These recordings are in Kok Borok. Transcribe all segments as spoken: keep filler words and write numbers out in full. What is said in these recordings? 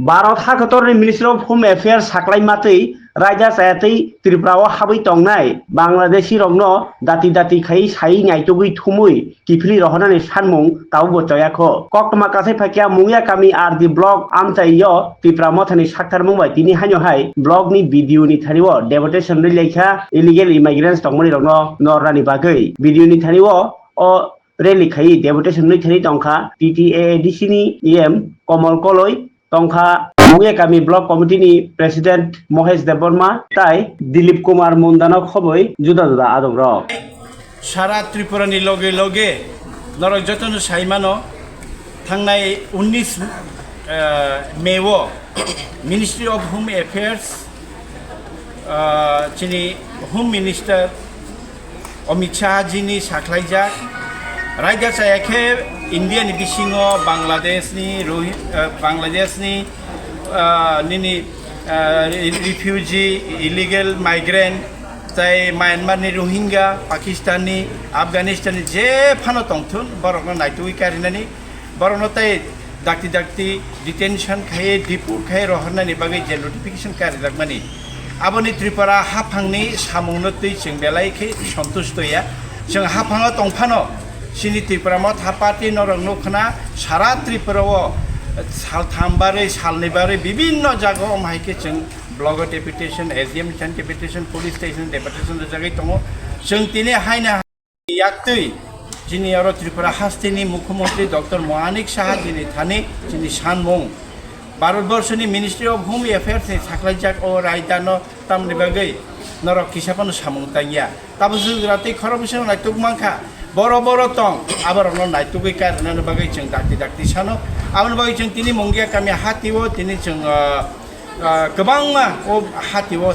Bharat hakotorni Ministry of Home Affairs saklai matwi raida chayatwi Tripura o habwi tongnai Bangladeshi rokno dati dati khai sai naitugwi thumwi kiphilwi rohornani sanmung tabukbo choyakho. Koktwma kasai phaikha Mungia kami R D block amchaio Tipra mothani sakthar mungbai tini haino hai block ni B D O ni thani o deputation rwi laikha illegal immigrants tongmani rokno nornani bagwi. B D O ni thani o o rally khai deputation rwi thani tongkha T T A A D C ni E M Komol Koloi, tongkha Mungia kami block committee ni president Mohesh Debbarma tai Dilip Kumar Mundano khoboi juda juda adongrok. Sara Tripura ni loge loge norok jotono saimano thangnai unnish, eh, May o Ministry of Home Affairs, eh, chini Home Minister Amit Shah jini sakhlaijak. Raida chaya khe India ni bisingo Bangladesh ni Rohi-, eh, Bangladesh ni, eh, nini, eh, re-, refugee, illegal migrant, tai Myanmar ni Rohingya, Pakistan ni, Afghanistan ni je phano tongthun, borokno naitugwi karinani, borokno tai dakti dakti detention khai, deport khai rohornani bagwi je notification karijakmani, aboni Tripura haphangni samungno twi chwng belai khe santusto ya. Chwng haphango tongphano chini Tripura Motha Party norok nukhna sara Tripura o saltham barwi salni barwi bibinno jaga om hai khe chwng block o deputation, S D M deputation, police station deputation rwjagwi tongo. Chwng tini haino yaktwi chini oro Tripura hasteni Mukhyamantri Doctor Manik Saha jini thani chini sanmung Bharat borshoni Ministry of Home Affairs ni saklaijak o raidano tamni bagwi norok kisa phano samung tangya. Tabuk jwra tei khorok bising naituk mankha, boro boro tong aborokno naitugwi karinani bagwi chwng dakti dakti sano. Aboni bagwi chwng tini Mungia kami hatio tini chwng, ah, ah, kwbangma o hatio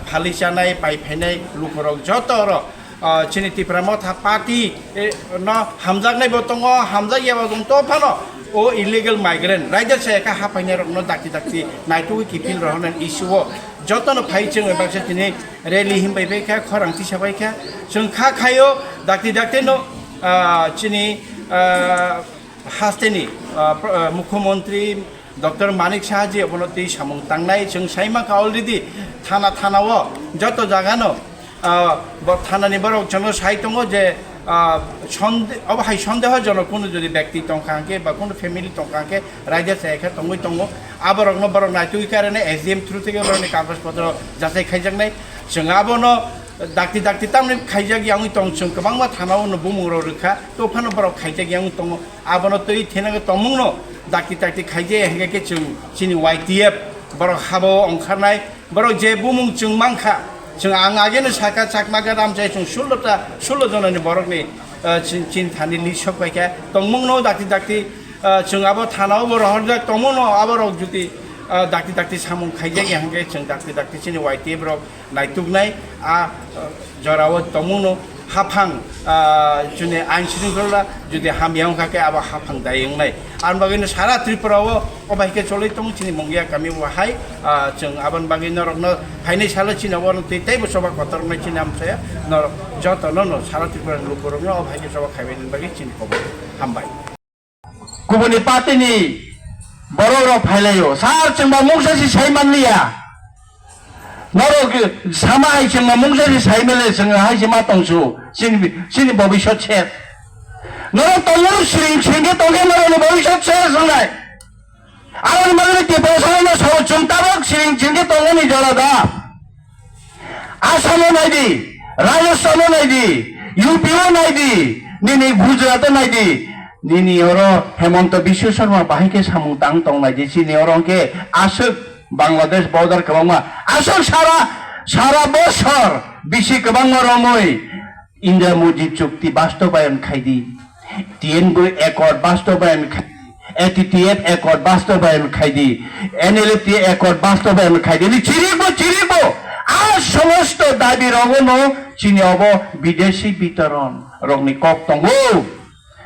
phalwi chanai pai phainai lukurok joto oro ah, chini Tipra Motha Party, eh, no hamjaknai bo tongo, hamjakya bo tongo, to phano o illegal migrant, raida chaya kha haphainai rokno dakti dakti naitugwi kiphil rohornani issue o jotono phai chwng baksa tini rally himbai bai kha, khorang tisa bai kha, chwng kha khaio dakti dakti no, ah, chini, ah, hasteni, ah, pr-, ah, Mukhyamantri Doctor Manik Saha ji abono twi samung tangnai, chwng sai mankha already thana, thana o joto jaga no, ah, bo thana ni borok chwngno sai tongo je, ah, sonde-, obo hai sondeho jonok kunu jodi byakti tongkha hwnkhe ba kunu family tongkha hwnkhe raida chaya khe tongwi tongo, aborokno borok naitugwi karene S D M through theke borokni kagoj potro jachai khaijaknai, chwng abono dakti dakti tamni khaijak yangwi tong, chwng kwbangma thana o no bumung rok rwkha, to phano borok khaijak yangwi tongo. Abono twi thenagwi tongmungno dakti dakti khaijaya hwnkhe khe chwng chini Y T F borok haba-o ongkharnai, borok je bumung chwng mankha, chwng ang ageno sakha Chakma Gada amchai chwng sullo ta, sullo jonani borokni, ah, chin-, chini thani list sok paikha tongmungno dakti dakti, ah, chwng abo thana-o bo rohorjak tongmungno aborok jodi, ah, dakti dakti samung khaijaya hwnkhe chwng dakti dakti chini Y T F rok naituknai a, ah, jorao tongmungno haphang, ah, chini ain shringkhola jodi hamya wngkha khe abo haphang dai wngnai. Aboni bagwino sara Tripura o, o bai khe cholwi tongo chini Mungia kami o hai, ah, chwng aboni bagwi norokno phainai salo chini obo twi teibo choba kotor wngnai chini amchaya norok jotono no sara Tripura ni lukurokno o bai khe choba khaibaini bagwi chini kobo hambai. Kubuni party ni borok rok phailaio. Sir, chwngba mungsa si sai manliya. Norok sama hai chwngba mungsa si sai mele chwng hai se ma tongsu. Chini, chini bobisot ses. Norok tongo siring siring khe tongkhe norok ni bobisot ses wngnai. Aroni bagwi Tiprasa no sao chwng tabok siring siring khe tongmani jora da. Assam o nai di, Rajasthan o nai di, U P o nai di, nini Gujarat o nai di, nini oro Hemanta Biswa Sarma bahai khe samung tang tong nai di, chini oro hwnkhe aswk Bangladesh border kwbangma, aswk sara, sara bosor bisi kwbangma romwi Indira Modi chukti bastobayon khai di. T N V Accord bastobayon khai di, A T T F Accord bastobayon khai di, N L F T Accord bastobayon khai di. Ni chirikbo, chirikbo, a somosto dabi rogono chini obo bideshi bitoron rokni kok tongo.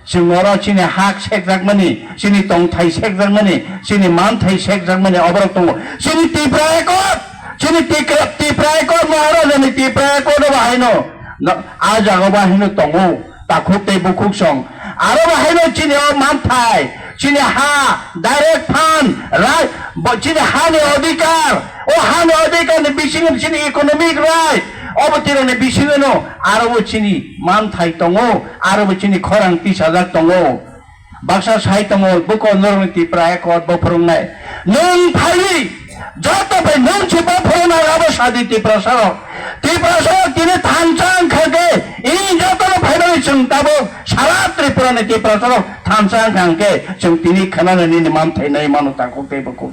Chwng oro chini hak sekjakmani, chini tongthai sekjakmani, chini manthai sekjakmani oborok tongo. Chini Tipra Accord, chini Tikra-, Tipra Accord, Maharaja ni Tipra Accord obo haino, no, a jaga obo haino tongo. Takhuk tei bukhuk song. Aro bo haino chini o manthai, Chini ha, direct fund, right, bo chini hani odhikar, o hani odhikar ni bisingo chini economic right, obo tirani bisingo no aro bo chini manthai tongo, aro bo chini khorang tisajak tongo. Baksa sai tongo, buko norokni Tipra Accord bo phwrwngnai. Nwng phaidi, joto bai nwng se bo phwrwngnai abo sadi Tiprasarok. Tiprasarok tini thansa wngkha khe, i jotono phaimani chwng tabuk sara Tripurani Tiprasarok thansa wngkha hwnkhe chwng tini khwnanani manthai nai mano takhuk tei bukhuk.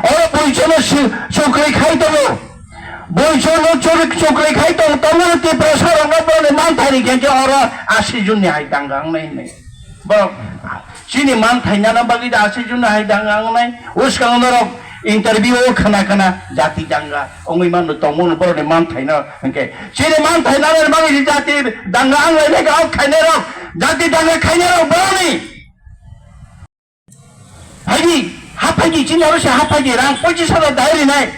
Oro buisono su-, chukri khai tongo. Buisono churi-, chukri khai tong-, tongo Tiprasarokno borokni manthai rikhe khe oro asi jonni hai danga wngnai hinwi. Borok chini manthai nana bagwi da asi jonni hai danga wngnai. Uskang norok interview o khna khna jati danga wngwi mano tongmano borokni manthai no hinkhe. Chini manthai nana bagwi jati danga wnglainai kha o khainairok, jati danga khainairok borokni. Phaidi, ha phaidi, chini aro se ha phaidi, rang pochis hajar dai rinai,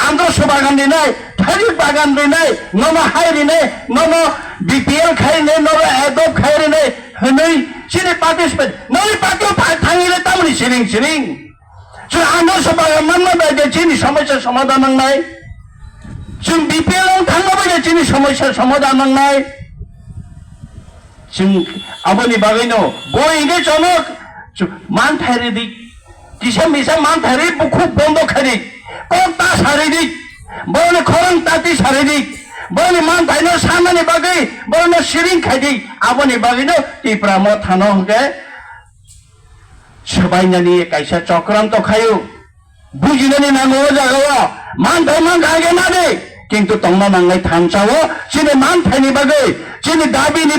andro se bagan rinai, thairik bagan rinai, nono hai rinai, nono B P L khai rinai, nono adopt khai rinai, hwnwi chini participate, noni party o pha-, thangwi le tamoni siring siring. Chwng andro se bagan manma bai de chini somosya somadhan nangnai. Chwng B P L o thangma bai de chini somosya somadhan nangnai. Chwng aboni bagwino bo hingke chonok chu-, manthai ridi, kisa misa manthai ri bukhuk bondo khaidi, kok ta saridi, boroni khorang tati saridi, boroni manthaino sanani bagwi borokno siring khaidi, aboni bagwino Tipra Mothano hingke swbainani kaisa chokranto khaio. Bujinani nango o jagao, manthai mankha hingke nadi, kintu tongna nangnai thansa o, chini manthaini bagwi, chini dabini